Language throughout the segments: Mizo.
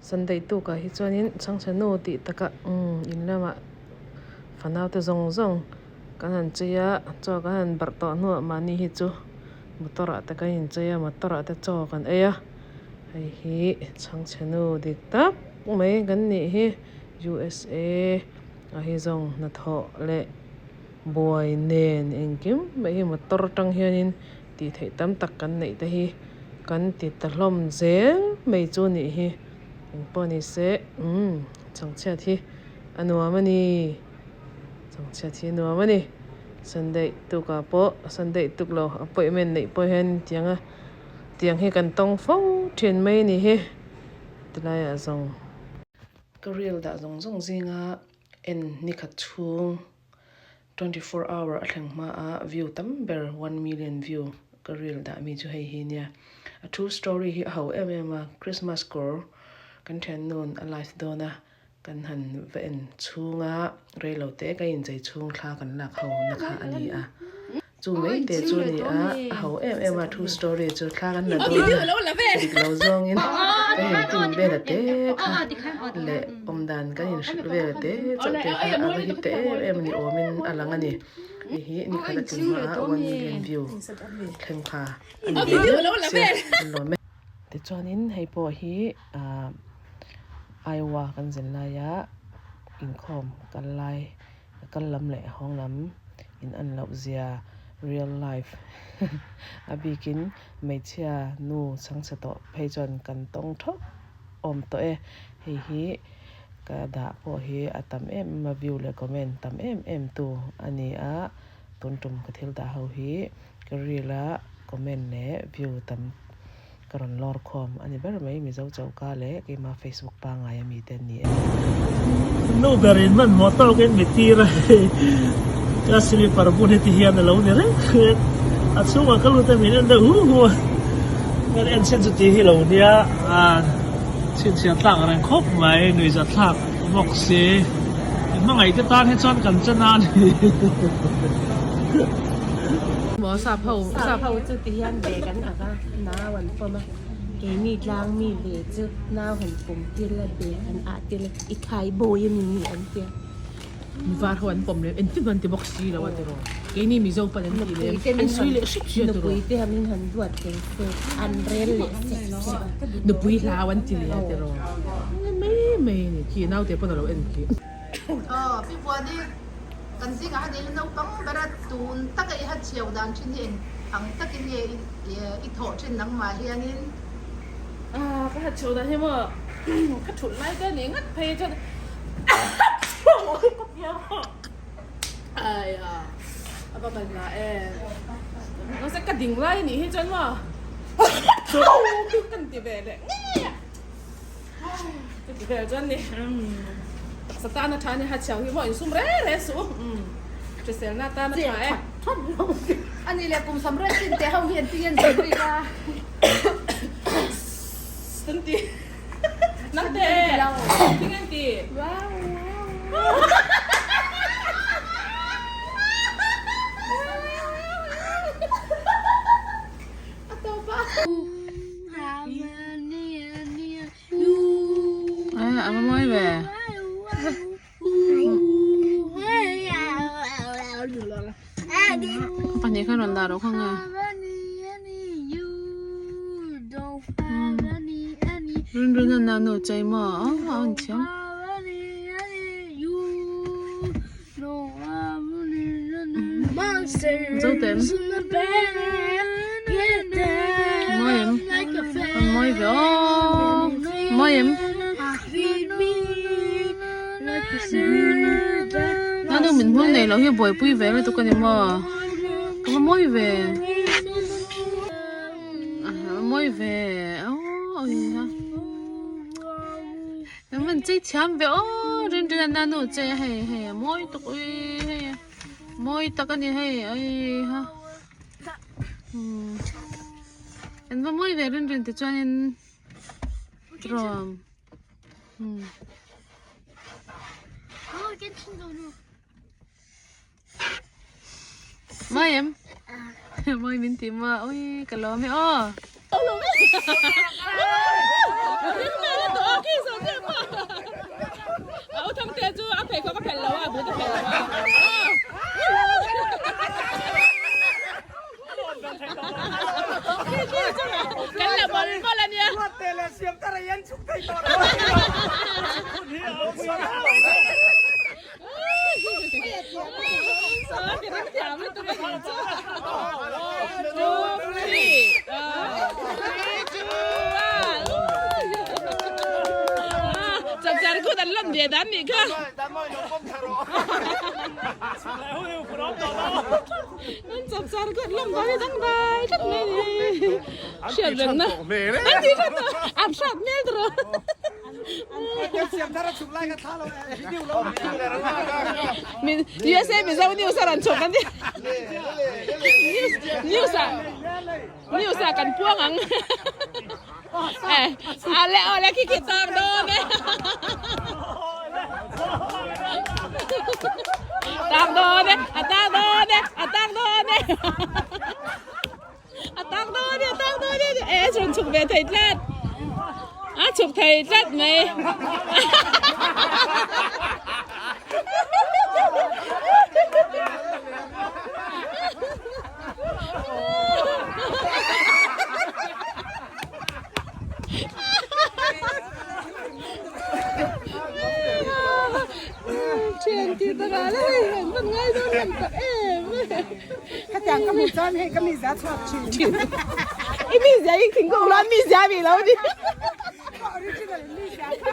Sunday tukah hi chuanin chhangchhe nu tih takah umm in lamah fanau te zawng zawng kan han chei a chaw kan han barh tawh hnuah mahni hi chu motor ah te kan inchei a motor ah te chaw kan ei a hei hi chhangchhe nu dik tak mai kan nih hi USA ah hi zawng hnathawh leh buai nen engkim mai hi motor atang hianin tih theih tam tak kan neih te hi kan ti ta hlawm zel mai chu a nih hi engpawh ni se umm chhangchhiat hi a nuam a ni chhangchhiat hi a nuam a ni Sunday tukah pawh Sunday tuk lo appointment neih pawh hian tiang a tiang hi kan tawng fo thin mai a ni hi tilaiah zawng ka reel dah zawng zawng zinga en nikhat chhung. 24 hour a thleng hma a view tam ber 1 million view ka reel dah mi chu hei hi nia a true story hi a ho em em a Christmas kawr kan thiannun a live dawn a kan han va en chhung a reilo te ka inchei chhung thla kan lak ho na kha a ni a chu mai te chu a ni a a ho em em a true story chu thla kan la dawn a dik lo zawngin ka engtin vel a te kha leh awm dan kan inhrilh vel a te chauh te kha a va hit ta em em a ni awmin a lang a ni hei hi nikhat a tling hma a one million view thleng pha a ni ve deuh sia an lawm e. Tichuanin hei pawh hi ah Iowa kan zin laia inkhawm kal lai kal lam leh hawng lam in an loh zia real life a bikin hmeichhia nu chhangchhe tawh phei chuan kan tawng thauh awm tawh e hei hi ka dah pawh hi a tam em em a view leh comment tam em em tu a ni a tun tum ka thil dah ho hi ka reel a comment leh view tam ka rawn lawr khawm a ni ber mai Mizo choka leh keima Facebook pangngai ami te an ni e. Nu ber in hmanhmawh tawkin mi tir a hei ka slipper bun heti hian a lo ni reng reng a chhungah ka lut a min en deuh hu hu a kan en chhen chu tih hi lo nia a chhinchhiah tlak reng khawp mai nuihza thlak bawk si hmangaih te tan hi chuan kan che na a ni. Maw sap ho Sap ho chu ti hian ve kan ak a, nau an pawm a, keini tlang mi ve chu nau han pawm tir la bag han ah tir la i khai bawi a ni an ti a. Mi var ho an pawm lem engtin an ti bawk si lo a tiraw keini Mizo pawn an ti lem an sawi leh hrep si a tiraw. Nupui te hamin han duat thei se an rel leh sek sek a. Nupui hlau an ti leh a tiraw mai mai a ni khi naute pawn a lo en khi. Aw, Pi Vuani, kan zingah han ei naupang ber a, tun taka i han chheu dan thin hi eng ang takin nge i thawh thin nangmah hianin? Ah, ka han chheu dan hi maw ka thulh lai te ni ngat phei chuan ka piang a, aia a va ban lah e, mahse ka ding lai anih hi chuan maw kan ti ve leh ngei a. Chuti vel chuan ni taksa tana tha ni hachhiau hi maw insum re re suh u hriselna tana tha e. Ani leh kum sam reng chin teh ho hi an ti ngen zui rik a. An ti nang te ti ngen ti. A tawp a. A va mawi ve. Pahnih khan rawn dah rawh kha nge. Run run a nau nu chei maw a an thiam. Zo tem. Mawi em? An mawi ve aw. Mawi em? Nanu min hmang nei loh hi buaipui ve lutuk a ni maw? Ka va mawi ve. A mawi ve aw ui ha. Kan van chei thiam ve aw rin rin a nanu chei a hei hei a mawi tuk ui hei a mawi tak a ni hei ai ha umm an va mawi ve rin rin ti chuanin rawm umm. Mawi em? Mawi min ti maw? Ui ka lawm e aw. Chapchar kut an lawm ve dan nih kha. An chapchar kut lawm dan hi dangdai tlat mai ni. Hriat rengna. An ti tlat an hriat hmel tur. USA Mizo news a rawn chhawk an ti. News ah news ah kan puang ang. Ale ole khi khi tang dawn e. Tang dawn e, a tang dawn e, a tang dawn e. A tak dawn e, a tak dawn e, e a rawn chhuk ve thei tlat, a chhuk thei tlat mai. Thian tih takah la hei han hman ngai dawn em tak em. Khatiang ka hmuh chuan hei ka mizia chhuak thin. I mizia hi thingkung lo a mizia a nih lo ni. Ka original mizia kha.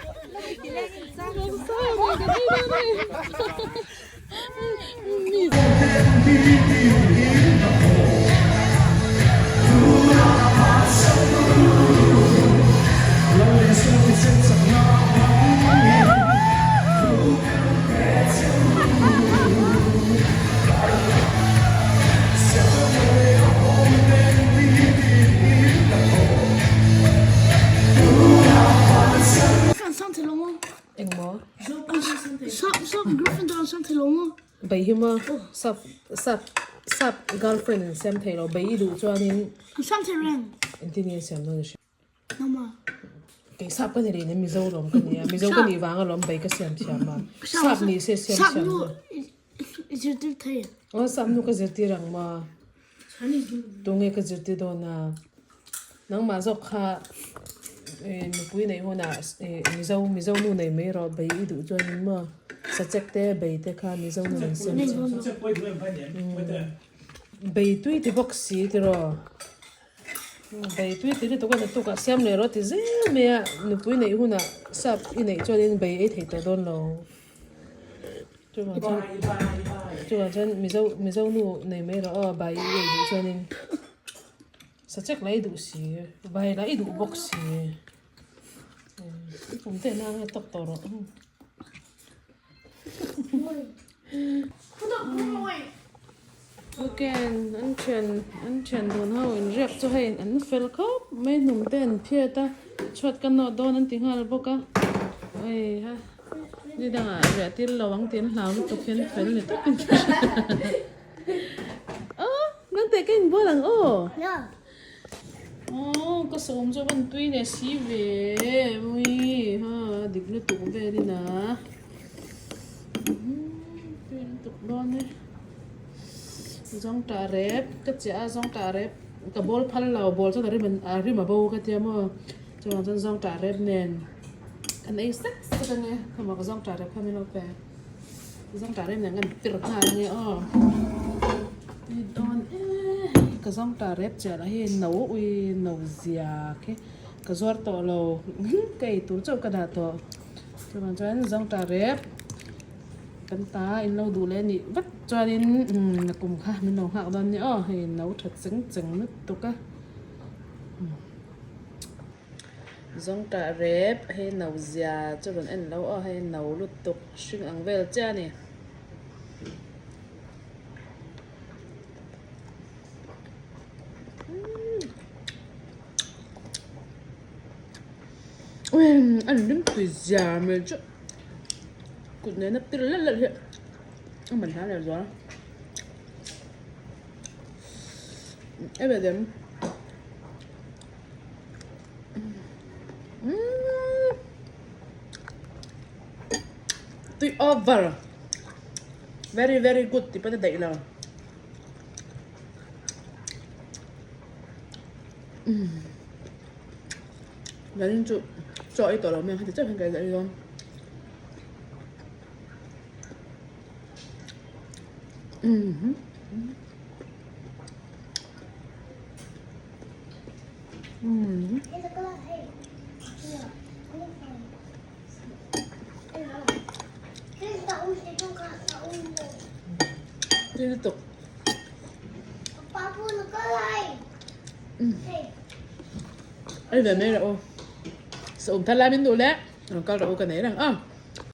Engmaw? Bei hi maw? Sap sap sap girlfriend an siam thei lo bei i duh chuanin engtin nge an siam dawn i hria. Kei sap ka ni leh nen Mizo lawm ka nia, Mizo ka nih vang alawm bei ka siam thiam a, sap ni se siam thiam lo. Aw sap nu ka zirtir ang maw? Tunge ka zirtir dawn a? Nangmah zawk kha nupui neih hunah Mizo Mizo nu nei mai rawh bei i duh chuan in maw? Sachek te bei te kha Mizo nu an siam thiam. Bei tui ti bawk si tiraw? Bei tui ti lutuk a naktuk ah siam leh rawh ti zel mai a, nupui neih hunah sap i neih chuanin bei ei thei tawh dawn lo. Chuvang chuan chuvang chuan mizo mizo nu nei mai rawh aw bai i ei duh chuanin sachek lah i duh si bai lah i duh bawk si kum te nang a tawk tawh rawh. Weekend an thian an thian dun ho in riak chu hei an fel khawp mai hnum te an phiat a chhuat ka nawt dawn an ti nghal bawk a hei ha ni dangah riah tir lo ang tih an hlau lutuk hian fel ni tawpin ka hria aw nangteh ka inbual ang aw. Aww ka sawm chu a van tui leh si ve ui ha dik lutuk vel in a tui lutuk dawn e zawng tah rep ka chiah a zawng tah rep ka bawl phal lo bawl chuan a rim a rim a bo ka tia maw chuvang chuan zawng tah rep nen kan ei sek sek ange khawmah ka zawng tah rep kha min lo pe. Zawng tah rem nen kan tir nghal ange aw tui dawn e ka zawng tah rep chiah lah hi no ui no zia khi ka zuar tawh lo ka ei tur chauh ka dah tawh chuvang chuan zawng tah rep kan ta in lo duh leh anih vat chuanin nakum kha min lo nghak dawn nia aw hei no tha cheng cheng lutuk a. Zawngtah rep hei no zia chu rawn en lo aw hei no lutuk hring ang vel chiah a ni. A rim tui zia mai chu kut nena pir leh leh hi a man hla leh zual. Tui over very very good tih pawn a daih lo zanin chu. Chaw ei tawh lo mai ang heti chiah hian ka ei dawn. Umm. Umm. Tui lutuk. Ei ve mai rah u. Saum thar lai min duh le. Rawn kal rah u ka nei reng a.